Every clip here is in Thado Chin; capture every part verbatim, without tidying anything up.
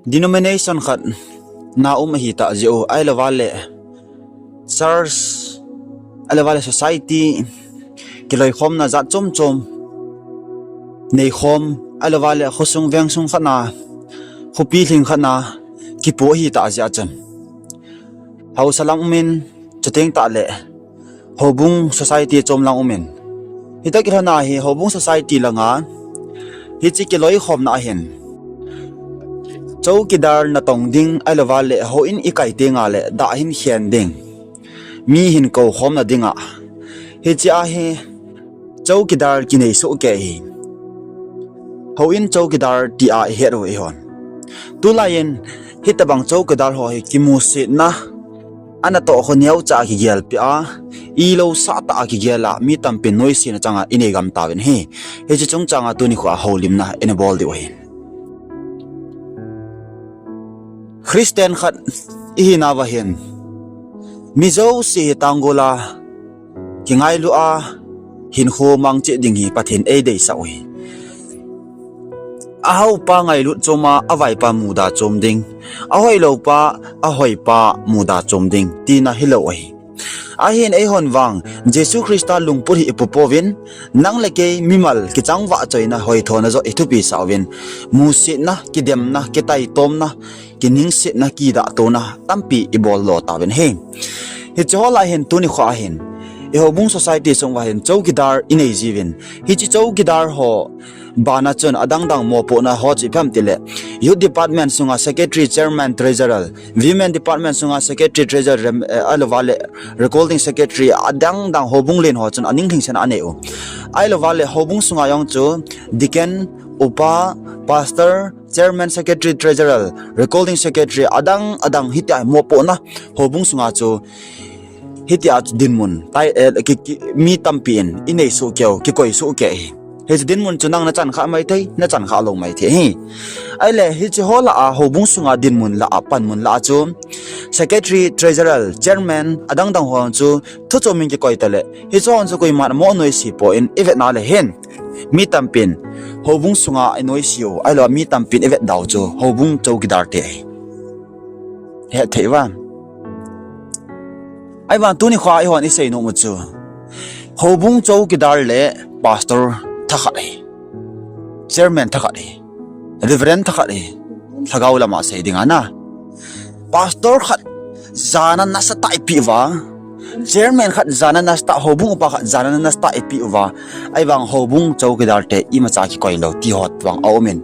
denomination khat na um ahi ta jeh u, ahilou vale church, ahilou vale society, kiloikhomna jat chom chom neikhom, ahilou vale khosung vengsung khat na, khopi lhing khat na kipo ahi ta jeh a chun, haosa lang umin, chuteng tah le houbung society chom lang umin, hita kilhona hi houbung society langa hiche kiloikhomna ahin chowkidar natong ding, ahilou vale houin ikai tenga le dah hin khen ding, mi hin koukhomna dinga, hiche a hi chowkidar kinei soh kei hi. Houin chowkidar tia ihet u eihon. Tulai in hitobang chowkidar ho hi kimusetna, anatoh kho neocha a kigelpeh a, ilou sah tah a kigel a, mi tampin noisena changa inei gam tauvin ahi. Hiche chungchanga tuni khoa houlimna ina bol diu ahi. Christian khat ihinauva hin, mi jouse hi tanggol a kingailu a, hinkho mang cheh ding hi Pathen eideisah u ahi. Ahaopa ngailut chom a, avaipa muda chom ding, ahoilou pa, ahoipa muda chom ding tina hilou ahi. Ahin eihon vang Jesu Christa lungput hi ipu pouvin, nang le kei mimal kichang vahchoina hoithona joh ithupi sah uvin, musetna, kidemna, kitaitomna, kiningsetna, kidahtona tampi ibol lo tauvin ahi. Hiche ho lah hin tuni khoa hin, ihoubung society sunguva hin chowkidar inei jiuvin, hiche chowkidar ho bana chun adangdang mopohna ho chu ipi ham tile, youth department sunga secretary, chairman, treasurer, women department sunga secretary, treasurer, rem-, eh, ahilou vale recording secretary, adangdang houbung len ho chun aning lhingsetna anei u. Ahilou vale houbung sunga jong chu deacon, upa, pastor, chairman, secretary, treasurer, recording secretary, adang adang hitia mopohna houbung sunga chu hitia chu dinmun tai, eh, ki, ki, mi tampi in inei soh kei u, kikoi soh kei ahi. Hiche dinmun chu nang nachan kha maithei, nachan kha lou maithei ahi. Ahile hiche ho lah a, houbung sunga dinmun lah a, panmun lah a chu secretary, treasurer, chairman, adangdang ho chu thuchom in kikoi tale, hiche ho chu koiman amo noise poi, ivetna le hin mi tampin houbung sunga inoise u, ahilou mi tampin ivet dau chu houbung chowkidar te ahi. Hethei uvam? Ahivang tuni khoa eihon isei nom u chu, houbung chowkidar le pastor thakhat ahi, chairman thakhat ahi, reverend thakhat ahi, lhagao lama sei dinga na. Pastor khat jana nasatah a ipeh uva, chairman khat jana nasatah, houbung upa khat jana nasatah a ipeh uva, ahivang houbung chowkidar te imacha kikoi lou ti ho vang aumin,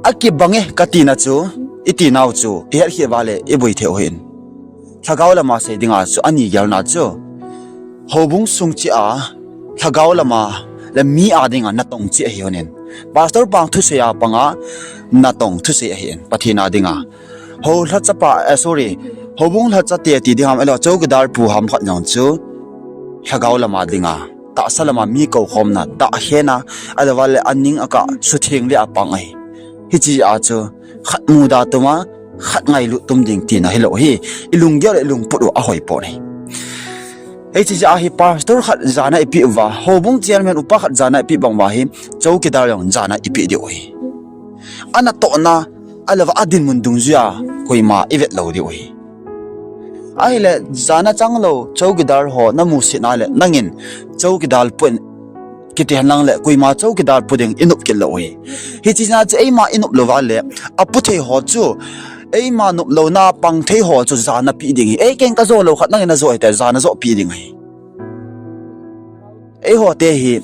akibange katina chu, itinau chu ihet khit uva le iboi thei u ahin. Lhagao lama sei dinga chu ani gelna chu, houbung sung cheh a lhagao lama le mi a dinga natong cheh ahi honin, pastor pang thusei a panga natong thusei ahin, Pathen a dinga. Hou lhacha pa, eh, sorry, houbung lhacha te ti ding ham, ahilou chowkidar pu ham khat jong chu lhagao lama dinga, tahsa lama mi koukhomna, dah khena, ahilou vale aning akah sutheng le apang ahi. Hiche a chu khat muda tuma, khat ngailut tum ding tina hilou ahi. Ilunggel le ilungput u ahoipon ahi. Hiche jeh a hi pastor khat jana ipeh uva, houbung chairman upa khat jana ipeh bang uva hi, chowkidar jong jana ipeh diu ahi. Anatohna, ahilou va adinmun dungjuia koima ivet lou diu ahi. Ahile jana changlou chowkidar ho namusetna le nangin chowkidar pu in kiti henlang le koima chowkidar pu ding inop kit lou ahi. Hiche jeh a chu eima inop louva le apu thei ho chu, eima nop louna pang thei ho chu jana peh ding ahi. Ei keng kajo lou khat nangin najo hite, jana joh peh ding ahi. Eihote hi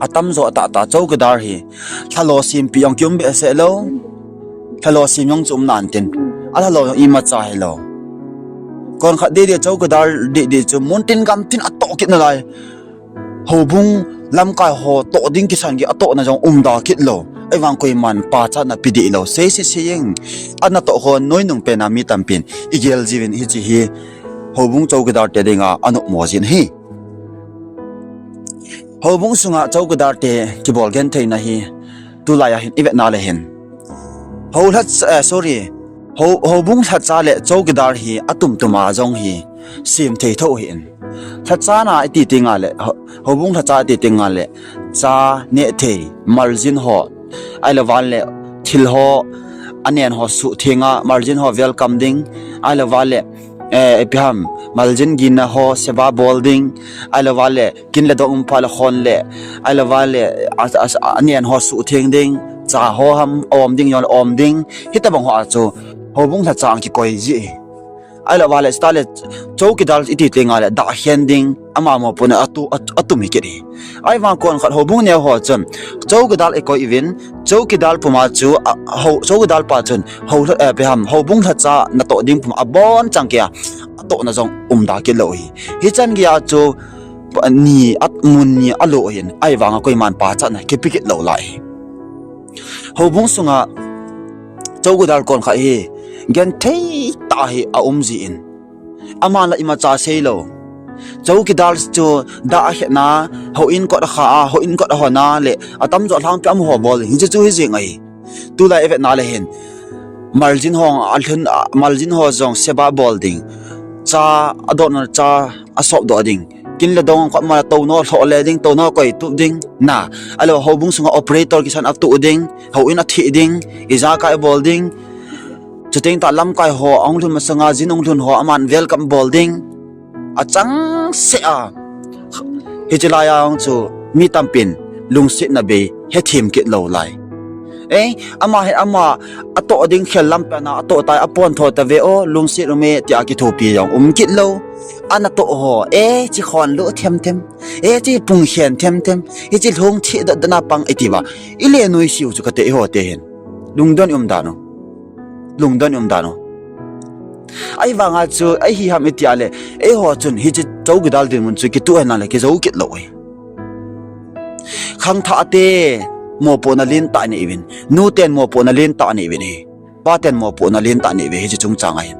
atamjo tahtah chowkidar hi lhalo sempi jong kium behseh lou, lhalo sem jong chu um nan tin, alhalo jong imacha hilou. Konkhat dehdeh chowkidar dehdeh chu muntin gamtin atoh kit nalai, houbung lamkai ho toh ding kisan gei atohna jong umda kit lou. Ahivang koiman pachatna pe deh lou, seiset sei jeng. Anatoh ho noinung pena mi tampin igel jiuvin, hiche hi houbung chowkidar te dinga anopmo jin ahi. Houbung sunga chowkidar te kibol gentheina hi tulai a hin ivetna le hin, hou lhacha, eh, sorry, hou, houbung lhacha le chowkidar hi atumtuma jong hi sem thei tho ahin. Lhachana iti tenga le, hou, houbung lhacha iti tenga le, cha neh thei, margin ho, Ahilou vale thil ho, anen ho suhtheng a, margin ho welcome ding. Ahilou vale, eh, ipi ham, margin gina ho seba bol ding. Ahilou vale kin le dong um pha le khon le, ahilou vale, a, a, a, anen ho suhtheng ding, cha ho ham, om ding, jong le om ding. Hitabang ho a chu, houbung lhacha a kikoi ji. Ahilou vale, sita le, chowkidar iti teng a le, dah khen ding, ama mopohna atu, atu, atum hi kit hi. Ahivang kon khat houbung neo ho chun, chowkidar ikoi uvin, chowkidar puma chu, a, ho, chowkidar pa chun, ho, eh, ipi ham, houbung lhacha natoh ding pum abonchan kei a, atohna jong umda kit lou hi. Hichan gei a chu, pa, ni, at mun ni alo hin, ahivang a koiman pachatna kipe kit lou lai hi. Houbung sunga chowkidar kon khat hi, genthei tah hi aum jin. Aman la imacha seilou. Chowkidar chu dah akhetna, houin kot akha a, houin kot ahon a le, atamjo lhangpi a amaho bol ding. Hiche chu hijeng ahi. Tulai ivetna le hin, margin ho alhun, a, margin ho jong seba bol ding. Cha adotna cha asopdoh ding. Kin le dong kot ma touna lhoh le ding, touna koi tup ding. Na, ahilou houbung sunga operator kisan atuh ding, houin atheh ding, ijakai abol ding. Chuteng tah lamkai ho, ahung lhun masanga jin ahung lhun ho, aman welcome bol ding. Achangseh a, hiche lai a hung chu mi tampin lungsetna bei hethem kit lou lai. Eh, ama hi ama atoh ding khel lam pen a atoh tai, apontho tave o, lungset um e, tia kithopi jong um kit lou. Anatoh ho, eh, chi khon lou themthem, eh, chi pung khen themthem, hiche lhung thih dot dot na pang iti uva, ile nuiseu chu kati eiho te hin. Lungdon um dan u. Lungdon um dan u. Ahivanga chu, ahi ham itia le, eiho chun hiche chowkidar dinmun chu kituh henlang le kijou kit lou hi. Khangthah te mopohna lentah nei uvin, nuten mopohna lentah nei uvin hi. Paten mopohna lentah nei uve hiche chungchang ahin.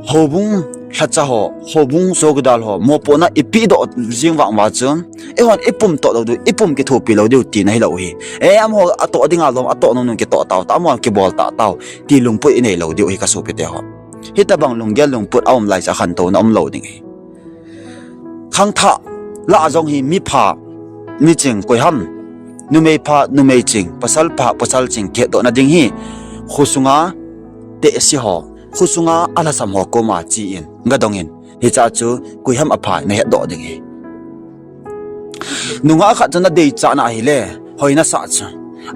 Houbung lhacha ho, houbung chowkidar ho mopohna ipehdoh jing vang uva chun, eihon ipum toh lou diu, ipum kithopi lou diu tina hilou hi. E, amaho atoh dinga lom, atoh nungnung kitoh tau, ta amaho kibol tah tau, ti lungput inei lou diu hi kasopite ho. Hitobang lunggel lungput aum lai chu khantouna umlou ding hi. Khangthah lah a jong hi mipha, miching koi ham, numei pha, numei ching, pasal pha, pasal ching kihetdohna ding hi khosunga tehse ho, khosunga alhasam ho koma che in, gadong in, hiche chu koi ham apha nahetdoh ding hi. Nungah khat chu nadeichatna ahile, hoi nasah chu,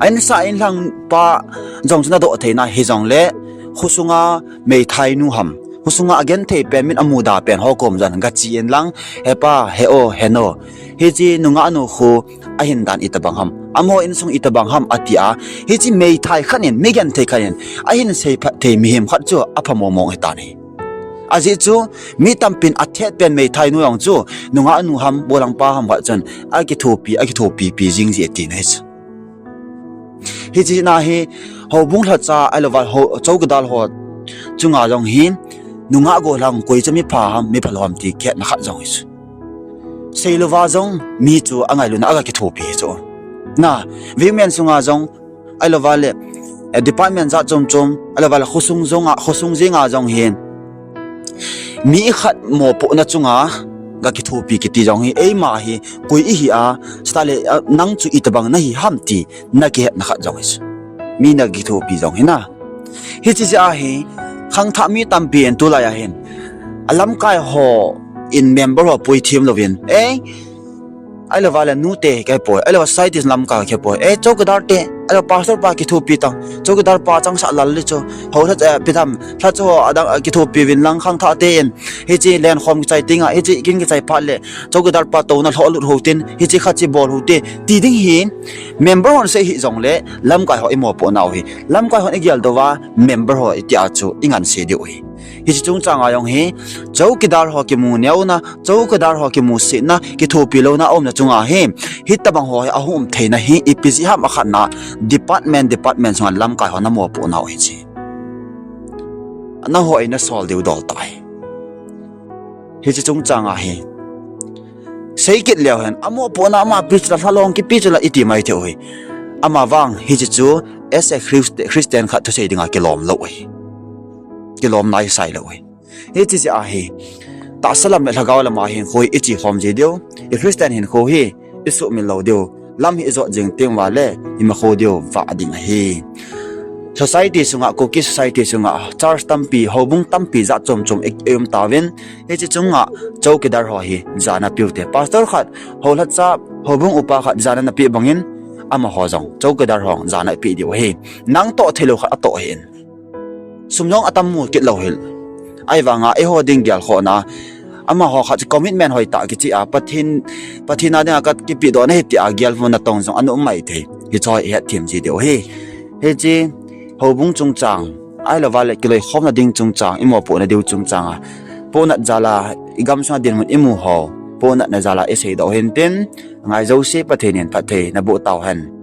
ahin sah in lhangpa jong chu nadoh theina hijongle, khosunga meithainu ham, khosunga agenthei pen, min amuda pen ho kom jong gache in lang, hepa, he o, heno, hiche nungahnu khu ahin dan itobang ham, amaho insung itobang ham atia, hiche meithai khat in, mi genthei khat in ahin seiphat thei mihem khat chu apha mongmong hitan hi. Ajeh chu mi tampin athet pen meithainu jong chu nungahnu ham, bolhangpa ham khat chun akithopi, akithopipi jing ji atina hichu. Hiche na hi houbung lhacha ahilouva chowkidar ho chunga jong hi nungah gollhang koi chu mipha ham, miphalou ham ti kihetna khat jong hichu. Seilouva jong mi chu angailutna a gakithopi hichu. Na, women sunga jong ahilouva le, eh, department jat chom chom, ahilouva le khosung jenga, khosung jenga jong hi mi khat mopohna chunga gakithopi kiti jong hi, eima hi koi ihi a, chutah le, ah, nang chu itobang nahi ham ti nakihetna khat jong hichu. Mi nagithopi jong hi na. Hiche jeh a hi khangthah mi tampi in tulai a hin alamkai ho in member ho puithem louvin, eh, ahilouva le nute kipoi, ahilouva society lamkai kipoi, eh, chowkidar te, ahilou pastor pa kithopi tan, chowkidar pa changsah lal le chu, ho lha, eh, ipi ham, lhacha ho adang, eh, kithopi uvin lang khangthah te in, hiche lenkhom kichai tenga, hiche kin kichai phat le chowkidar pa touna lhohlut hou tin, hiche khat chu bol hou te, ti ding hi member hon sei hijongle lamkai ho imopoh nau hi, lamkai hon igeldoh uva member ho itia chu ingansei diu hi. Hiche chungchanga jong hi chowkidar ho kimu neona, chowkidar ho kimusetna, kithopi louna aumna chunga hi, hitobang ho hi ahung um theina hi ipi jeh ham akhatna, department, department sunga lamkai ho namopoh nau hiche. Nangho in nasol diu dol tah hi. Hiche chungchanga hi seikit leu hen, amopohna ama pi chula, lhalong kipe chula iti mai thei u hi. Amavang hiche chu as a Christ-, Christian khat thusei dinga kilom lou hi. Kilom nai sai lou hi. Hiche jeh a hi tahsa lam le lhagao lama hinkho hi iche khom ji diu, i Christian hinkho hi isuhmil lou diu, lam hi ijot jing teng uva le imakho diu vah ding ahi. Society sunga, Kuki society sunga church tampi, houbung tampi jat chom chom i, i um tauvin, hiche chunga chowkidar ho hi jana peh ute. Pastor khat, houlhatcha, houbung upa khat jana napeh bangin, amaho jong chowkidar ho jana ipeh diu ahi. Nang toh theilou khat atoh hih in. Sum jong atam mu kit lou hel. Ahivanga eiho ding gelkhohna, amaho khat chu commitment hoitah kicheh a, Pathen, Pathen a dinga kakipehdohna ahi tia gelvon natong jong ana um maithei. Hicheho ihetthem ji diu ahi. Hiche houbung chungchang, ahilouva le kiloikhomna ding chungchang, imopohna diu chungchanga, pohnat jala, igamsunga dinmun imu ho, pohnatna jala iseidoh hintin, ngai jouse Pathen in phatthei naboh tauhen.